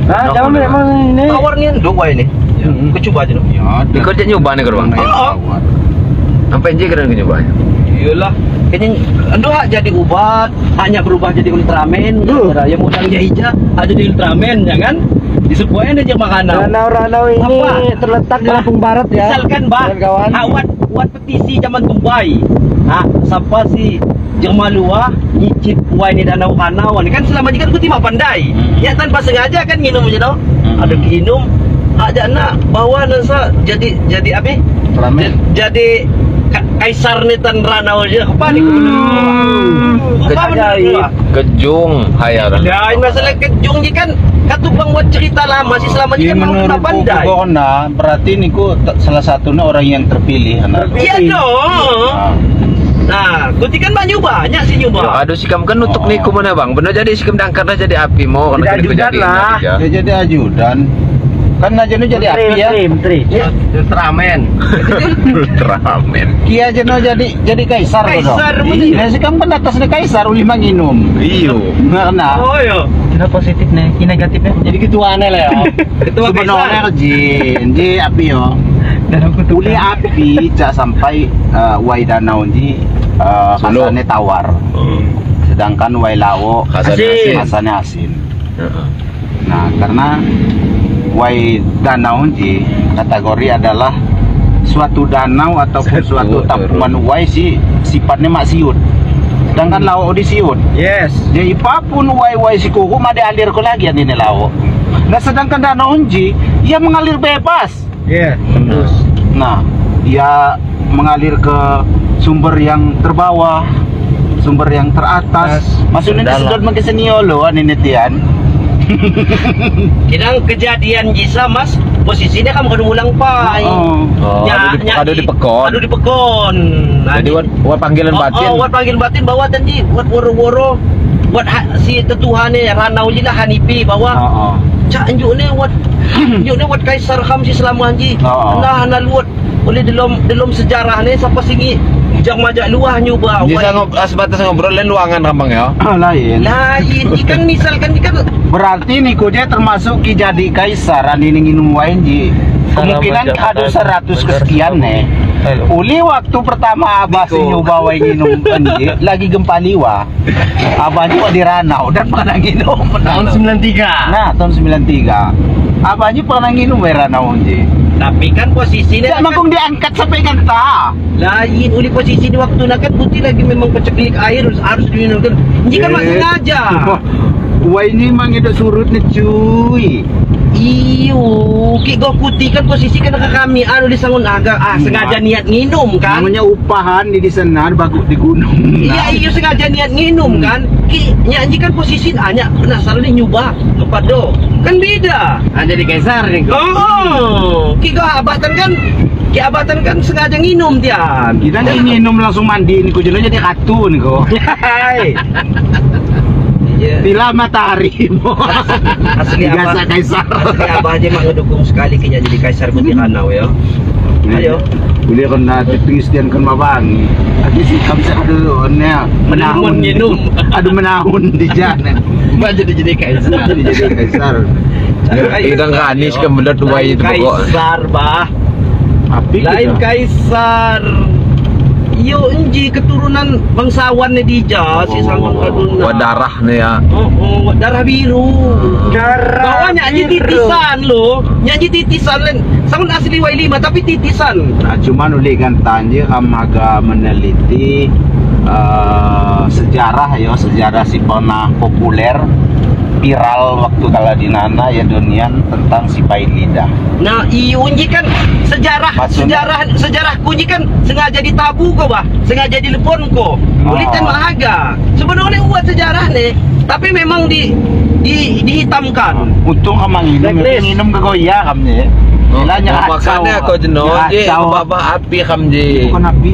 Nah, jangan memang ini. Tawar nih nduk wae nih. Aku coba aja no. Ya, ada. Ikut je nyoba nih bang. Oh. Sampai je kena nyoba. Iyalah. Kayaknya endo hak jadi ubat, hanya berubah jadi Ultraman. Ya modal dia hijau, hak jadi Ultraman ya kan? Disepuain aja makanan. Danau-danau ini Apa? terletak di Lampung Barat ya. Misalkan bah, Kawan-kawan. hak wat petisi zaman Tumbai. Hak siapa si Jermalua nyicip wai ni danau Ranau ni kan selama ni kan ku timak pandai. Ya tanpa sengaja kan minum je tau. Ada minum hak nak bawa nasa jadi apa? Ultraman. Jadi kaisar ni tan Ranau je. Apa ni ku bener? Apa bener? Kejung hayar. Ya, ini masalah kejung je kan katubang buat cerita lama sih selama ni kan mau menurut kena pandai. Pokoknya berarti niku salah satunya orang yang terpilih. Iya dong. Nah, kuti kan banyak banyak sih nyoba. Aduh sikam kan nutuk niku mana bang? Bener jadi sikam dangkar dah jadi api mau Jadi ajudan lah. Dia jadi ajudan. Kan aja nu jadi api ya. Menteri. Ultraman. Ultraman. Kia aja nu jadi kaisar. Kaisar. Iya, sikam kan atasnya kaisar uli manginum. Iyo. Nah. Oh iya. Kina positif nih, kina negatif nih. Jadi ketua aneh lah ya. Ketua sebenarnya jin, ji api yo. Uli api cak sampai wai danau ji rasanya tawar. Sedangkan wai lawo rasanya asin. Nah, karena wai danau ji kategori adalah suatu danau ataupun suatu tampungan wai sih sifatnya maksiut. Sedangkan lawo di siut. Yes. Jadi apapun wai-wai si kuku mah dialir ke lagi ini lawo. Nah, sedangkan danau ji ia mengalir bebas. Iya, yeah, terus. Nah, ia mengalir ke sumber yang terbawah, sumber yang teratas. Maksudnya disedot makin seniolo ini tian. Kidang kejadian jisa mas, posisinya kamu kudu ulang pai. Oh, ada di pekon. Ada di pekon. Nah, jadi wat panggilan batin. Oh, wat panggilan batin bahwa tadi wat woro-woro wat si tetuhane Ranau ji lah Hanipi bahwa cak anjuk ni wat anjuk ni wat kaisar kham si selama anji. Nah, nah luat oleh dalam sejarah ni siapa singi ujang majak luah nyoba. Bisa sebatas ngobrol lain luangan rambang ya. Lain. Lain ikan misalkan ikan berarti niku dia termasuk ki jadi kaisar ani nginum wain ji. Kemungkinan ada 100 kesekian nih. Uli waktu pertama abah si nyoba wain nginum anji lagi gempa liwa. Abah juga di Ranau dan pernah nginum tahun 93. Nah, tahun 93. Abahnya pernah nginum wain Ranau anji. Tapi kan posisinya ya, mangkung diangkat sampai ganta. Lain uli posisi di waktu nak kan putih lagi memang peceklik air harus diminum kan. Ini kan masih sengaja. Wah ini mang itu surut nih cuy. Iyo, ki go putih kan posisi kan kami anu di sangun aga sengaja niat nginum kan. Namanya upahan di sana bagus di gunung. Iya, iyo sengaja niat nginum kan. Ki nyanyi kan posisi hanya penasaran nih nyoba kepada kan beda. Ah jadi kaisar nih. Oh, ki go abatan kan. Ki abatan kan sengaja nginum dia. Kita nginum langsung mandi nih kujunya jadi ratu nih kok. Hai. Bila matahari asli abah kaisar. Asli abah aja mak ngedukung sekali kayaknya jadi kaisar putih Ranau ya. Ayo. Boleh kena Kristian kan mabangi. Adi sih kami aduh nya menahun minum. Aduh menahun di jalan. Mbak jadi kaisar. Jadi kaisar. Idang kanis kebenar dua itu pokok. Kaisar bah. Api lain kaisar. Yo enji keturunan bangsawan ni dija si sangkong kaduna. Wah darah nih ya. Oh, darah biru. Darah. Bahwa nyanyi titisan lo, nyanyi titisan len. Sangun asli wai lima tapi titisan. Nah, cuman uli gantan je kam agak meneliti sejarah ya, sejarah si pernah populer viral waktu kala di nana ya dunia tentang si pahit lidah. Nah, iyo unji kan sejarah. Sejarah kunji kan sengaja ditabu kok bah, sengaja dilepon kok. Boleh tan mahaga. Sebenarnya buat sejarah nih, tapi memang dihitamkan. Untung kamu nginum, nginum ke goya kamu. Bilanya makanya aku jenuh, je babah api kamu je. Bukan api.